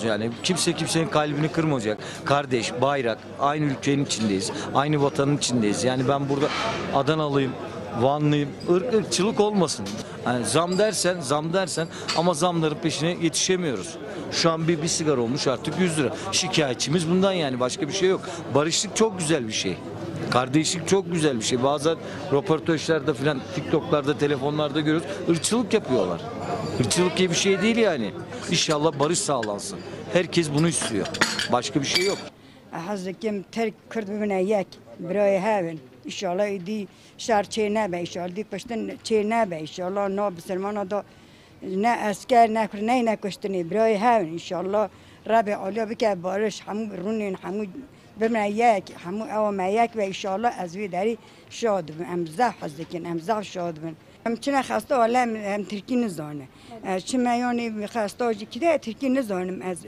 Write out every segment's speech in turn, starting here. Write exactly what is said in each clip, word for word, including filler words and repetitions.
Yani kimse kimsenin kalbini kırmayacak. Kardeş, bayrak, aynı ülkenin içindeyiz. Aynı vatanın içindeyiz. Yani ben burada Adanalıyım, Vanlıyım. Irk, ırkçılık olmasın. Yani zam dersen, zam dersen ama zamların peşine yetişemiyoruz. Şu an bir, bir sigara olmuş artık yüz lira. Şikayetçimiz bundan yani, başka bir şey yok. Barışlık çok güzel bir şey. Kardeşlik çok güzel bir şey. Bazen röportajlarda filan, TikTok'larda, telefonlarda görüyoruz. Irkçılık yapıyorlar. Irkçılık diye bir şey değil yani. İnşallah barış sağlansın. Herkes bunu istiyor. Başka bir şey yok. Ez hez dikim Tirk, Kurd bibine yek, birayê hev in. Înşallah êdî şer çê nebe, înşallah êdî kuştin çê nebe, înşallah na bisilmana da ne esker, ne kur-, neyne kuştinê, birayê hev in. Înşallah Rebê aliya bike bariş, hemû rûnên, hemû bibine yek, hemû ewa me yek be, înşallah ez vê derî şad bim. Em zehf hez dikin, em zehf şad bin. Em çine xesta wele em, em tirkî nizane. Ez çime yanî xesta jî kide tirkî nizanim ez.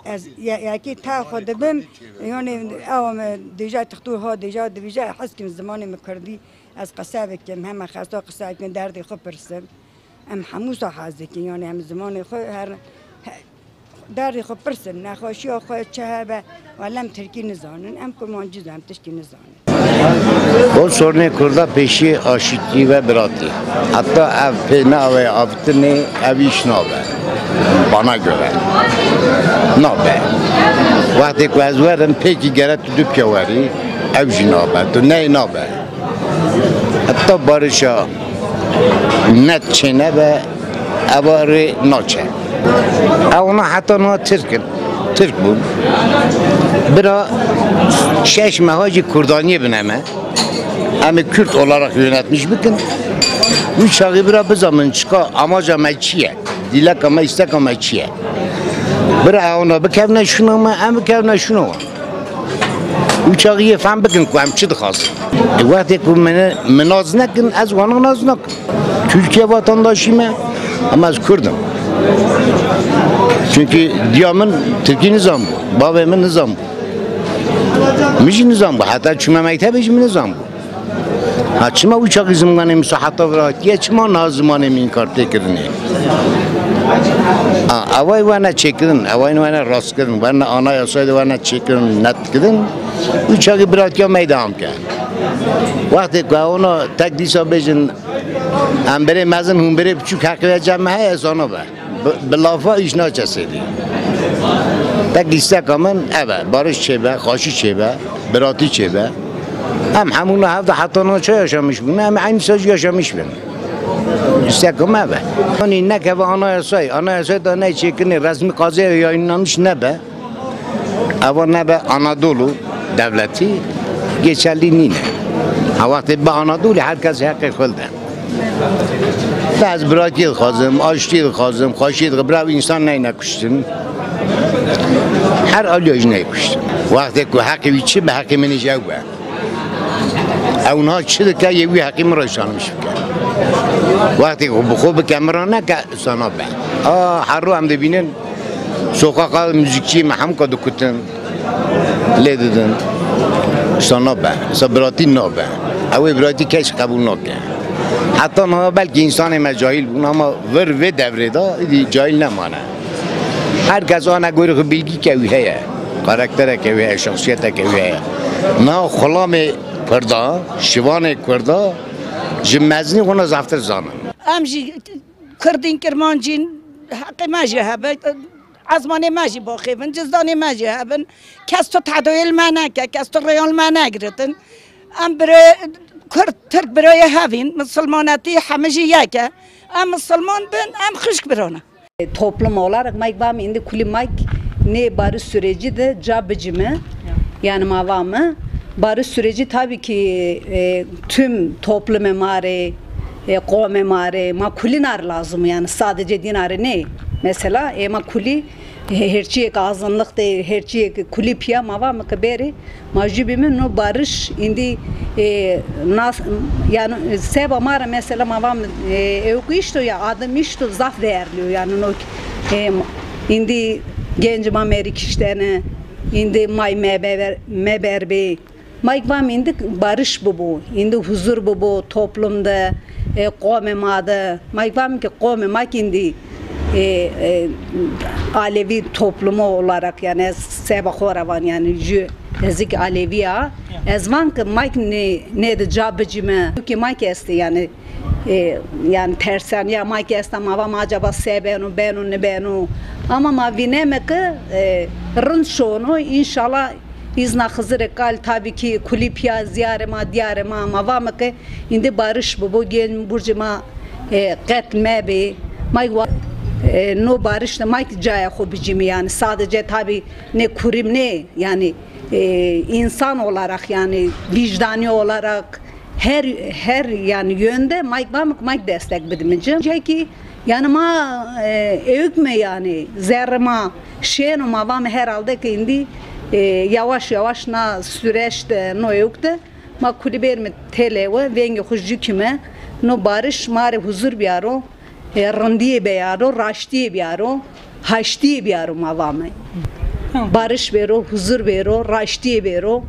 Ez ye-, yekî ta xwe dibim, yanî ew me dêja tixtûr ha dêja dibêje, hez kim zimanê min kurdî ez qise bikim, heme xesta qise bikim, derdê xwe pirsim. Em hemû sa hez dikin, yanî em zimanê xwe her, he-, derdê xwe pirsin, nexweşiya xwe çi hebe, wele em tirkî nizanin, em kurmancî zanin, tişkî nizanin. O sorunê Kurda pêşî aşîtî ve biratî. Heta ev pê neavê avêtinê ev îş nabe. Bana göre. Nabe. Wextê ku ez werim pêkî gere tu du piya werî, ew jî nabe. Tu neyê nabe. Heta barişa net çênebe, eva rê naçe. Ewana heta niha Tirk in. Tirk bûn. Bira şeş meha jî Kurdaniyê bine me. Em ê Kürt olarak yönetmiş bikin. Wî çaxî bira bizanin çika amaca me çi ye? Dîleka me, îsteka me çi ye? Bira ewana bikevne şûna me, em bikevne şûna wan. Û çaxî yê fehm bikin ku em çi dixwazin. E, wextê ku min, min nas nekin, ez wana nas nakim. Tirkiye vatandaşî me, ama ez Kurd im. Çünkü diya min Tirkî nizanbû, bavê min nizanbû. Min jî nizanbû, heta çûme mektebê jî min nizanbû. Ha, çima wî çaxî zimanê min saheta ve hatiye, çima niha zimanê min înkar tê kirinê? Ha, eway werne çêkirin, eway werne rastkirin, werne anayasayê de werne çêkirin, netkirin. Wî çaxî biratiya me devam ke. Wextê ku ona tek dîsa bêjin, em birê mezin, hûn birê biçûk heqê ve cem me heye, zana be. Bi, bi lafa îş naçe sêrî. Tek îsteka min ev e, barış çêbe, xweşî çêbe, biratî çêbe. Em hemûna hevde heta niha çi yaşamiş bûn, em eynî saj yaşamiş bin. Îsteka min ev e. Yanî nekeve anayasayê, anayasayê da neyê çêkirinê, resmî qazê yayınlanmış nebe. Eva nebe Anadolu devleti geçerli nîne. Ha, wextê bi Anadolu herkes heqê xwe de. Ez biratiyê dixwazim, aştiyê dixwazim, xweşiyê dixwazim, bira wî însan neyne kuştin. Her aliya jî neyê kuştin. Wextê ku heqê wî çi be, heqê min jî ew be. Ew niha çi dike, yê wî heqê min re şanmiş bike. Wextê ku bi xwe bike, min re neke, sana be. A, her ro em dibînin, sokaqa muzîkçiyê me hemûka dikutin. Lê didin. Îsa nabe. Îsa biratî nabe. Ew ê biratî kes qebûl nake. Heta niha belkî însanê me cahil bûn, ama vir vê devrê de îdî cahil nemane. Her kes ane gorî xwe bilgî ke wî heye. Karaktereke wî heye, şexsiyeteke wî heye. Niha xulamê Kurda, şivanê Kurda ji mezinî xwe ne zaftir zanin. Em jî Kurdîn, Kirmancîn, heqê me jî hebe. Ezmanê me jî baxêvin, cizdanê me jî hebin. Kes tu tedoyê li me neke, kes tu rêyan li me negiritin. Em bire, Kurd, Tirk birayê hevîn, misilmanetî hemî jî yek e. Em misilman bin, em xişk birane. Toplum olarak mayk vam indi kuli mayk ne barış süreci de ca bicimi. Yani ma vam barış süreci tabii ki e, tüm toplumê ma rê, e, qomê ma rê, ma kulî nar lazim yani sadece dînarê ne. Mesela e, ma kulî He-, herçiyek azınlık de, herçiyek kulî piya ma va mi ki berê, ma jû bî min no barış îndî, e, nas, yani seba ma re mesela ma va mi, e, ew ku îşto ya adım îşto zaf değerli yani no, e, îndî genc ma merî kiştene, îndî may me beber, me berbê. Mayk vam indi barış bibo, indi huzur bibo toplum de, e, qomê ma de. Mayk vam ki qomê ma ki indi e, e, Alevî toplumu olarak, yani ez seba xwe re van, yani jü ezik Alevî ya. Ez van ki mayk ne, ne de ca bicime. Ki mayk este yani, e, yani tersaniya mayk este, ma va ma acaba se beno, beno, ne beno. Ama ma vîneme ki, e, rind şono, inşallah. Îzna Xizirê Kal, tabii ki kulî piya ziyarê ma, diyarê ma, ma va me ke îndî barış bibo, gelin burcê ma, e, qet mebe. Ma wa-, e, no barış de ma ki caya xo bicîme, yani sadece tabii ne kurim ne, yani, e, insan olarak, yani vicdani olarak, her, her yani yönde mayk va me, mayk destek bidim. Ceki yani ma, e, ewk me yani zerre ma şeno, ma va me herhalde ki indi, e, yavaş yavaş na süreçte no ewk de ma kulî bêrime têlewe, vengê xwe jükime, no barış ma rê huzur biyaro, e, rindiyê biyaro, raştiyê biyaro. Haştiyê biyaro ma va me. Barış bêro, huzur bêro, raştiyê bêro.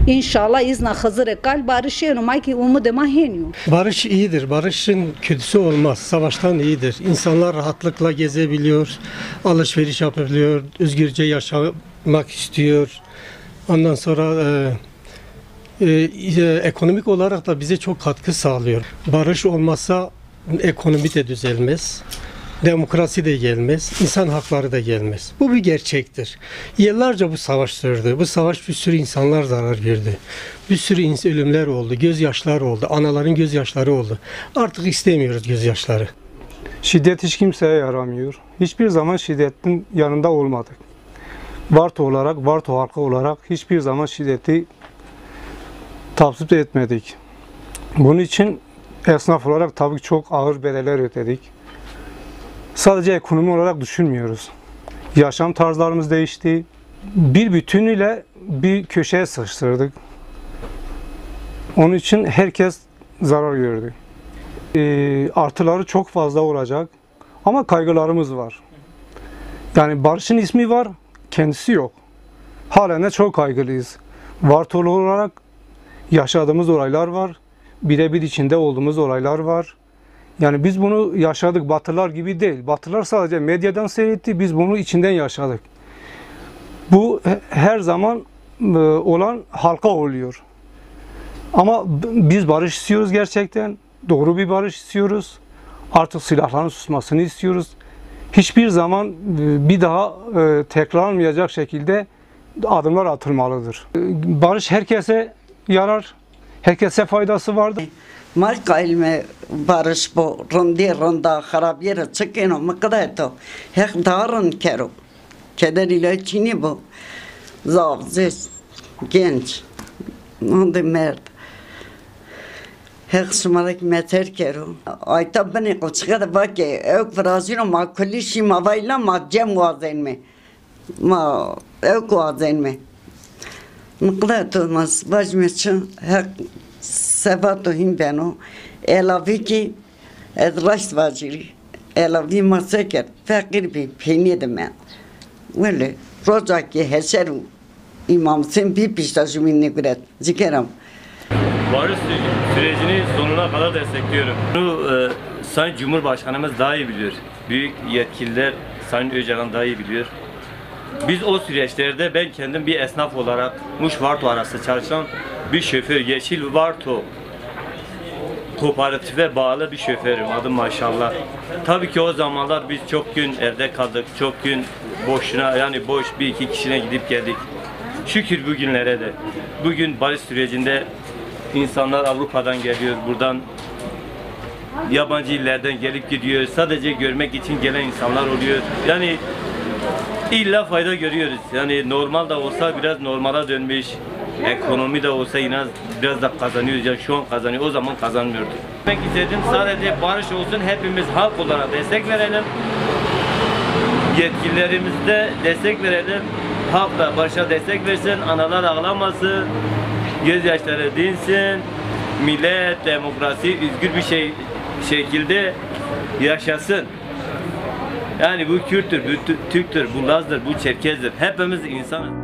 İnşallah izna Xizirê Kal barış êno, ma ki umudê ma hênî yo. Barış iyidir. Barışın kötüsü olmaz. Savaştan iyidir. İnsanlar rahatlıkla gezebiliyor, alışveriş yapabiliyor, özgürce yaşamak istiyor. Ondan sonra, e, e, e, ekonomik olarak da bize çok katkı sağlıyor. Barış olmasa ekonomi de düzelmez, demokrasi de gelmez, insan hakları da gelmez. Bu bir gerçektir. Yıllarca bu savaş sürdü. Bu savaş bir sürü insanlar zarar gördü. Bir sürü ins-, ölümler oldu, gözyaşları oldu, anaların gözyaşları oldu. Artık istemiyoruz gözyaşları. Şiddet hiç kimseye yaramıyor. Hiçbir zaman şiddetin yanında olmadık. Varto olarak, Varto halkı olarak hiçbir zaman şiddeti tasvip etmedik. Bunun için esnaf olarak tabii ki çok ağır bedeller ödedik. Sadece ekonomi olarak düşünmüyoruz. Yaşam tarzlarımız değişti. Bir bütünüyle bir köşeye sıkıştırdık. Onun için herkes zarar gördü. Ee, artıları çok fazla olacak. Ama kaygılarımız var. Yani barışın ismi var, kendisi yok. Halen de çok kaygılıyız. Vartolu olarak yaşadığımız olaylar var. Birebir içinde olduğumuz olaylar var. Yani biz bunu yaşadık. Batılar gibi değil. Batılar sadece medyadan seyretti. Biz bunu içinden yaşadık. Bu he-, her zaman, e, olan halka oluyor. Ama b-, biz barış istiyoruz gerçekten. Doğru bir barış istiyoruz. Artık silahların susmasını istiyoruz. Hiçbir zaman, e, bir daha, e, tekrarlanmayacak şekilde adımlar atılmalıdır. E, barış herkese yarar, herkese faydası vardır. Mal kailme barış bo, rindi rinda, xarabiyê re çi kêno, miqde to. Heq daha rind kero. Keder îlay çînî bû. Zaf, zêz, genç. Hindê merd. Heq şima rek meter kero. Ayta binê qilçixe de vake, ew virazîno ma kulî şî ma vayla ma cem wazenme. Ma ew ku wazenme. Miqde tu ma vajme çi, Heq seva tu hîn beno. Elavî kî Ez raşt vacîrî. Elavî ma se kerd? Feqîr bî, peynî de me. Wele, rocakê heşer û Îmam Husên bî pişta ji wî niguret. Cikeram. Barış sü-, sürecini sonuna kadar destekliyorum. Bunu, e, Sayın Cumhurbaşkanımız daha iyi biliyor. Büyük yetkililer Sayın Öcalan daha iyi biliyor. Biz o süreçlerde ben kendim bir esnaf olarak Muş Varto arası çalışan bir şoför, Yeşil Varto kooperatife bağlı bir şoförüm. Adım Maşallah. Tabii ki o zamanlar biz çok gün evde kaldık, çok gün boşuna, yani boş bir iki kişiyle gidip geldik. Şükür bugünlere de. Bugün barış sürecinde insanlar Avrupa'dan geliyor, buradan yabancı illerden gelip gidiyor. Sadece görmek için gelen insanlar oluyor. Yani illa fayda görüyoruz. Yani normal da olsa biraz normala dönmüş. Ekonomi de olsa inan biraz da kazanıyoruz. Yani şu an kazanıyor. O zaman kazanmıyorduk. Demek istedim sadece barış olsun. Hepimiz halk olarak destek verelim. Yetkililerimiz de destek verelim. Halk da barışa destek versin. Analar ağlamasın. Gözyaşları dinsin. Millet, demokrasi, özgür bir şey, şekilde yaşasın. Yani bu Kürttür, bu Tü-, Türktür, bu Laz'dır, bu Çerkez'dir. Hepimiz insanız.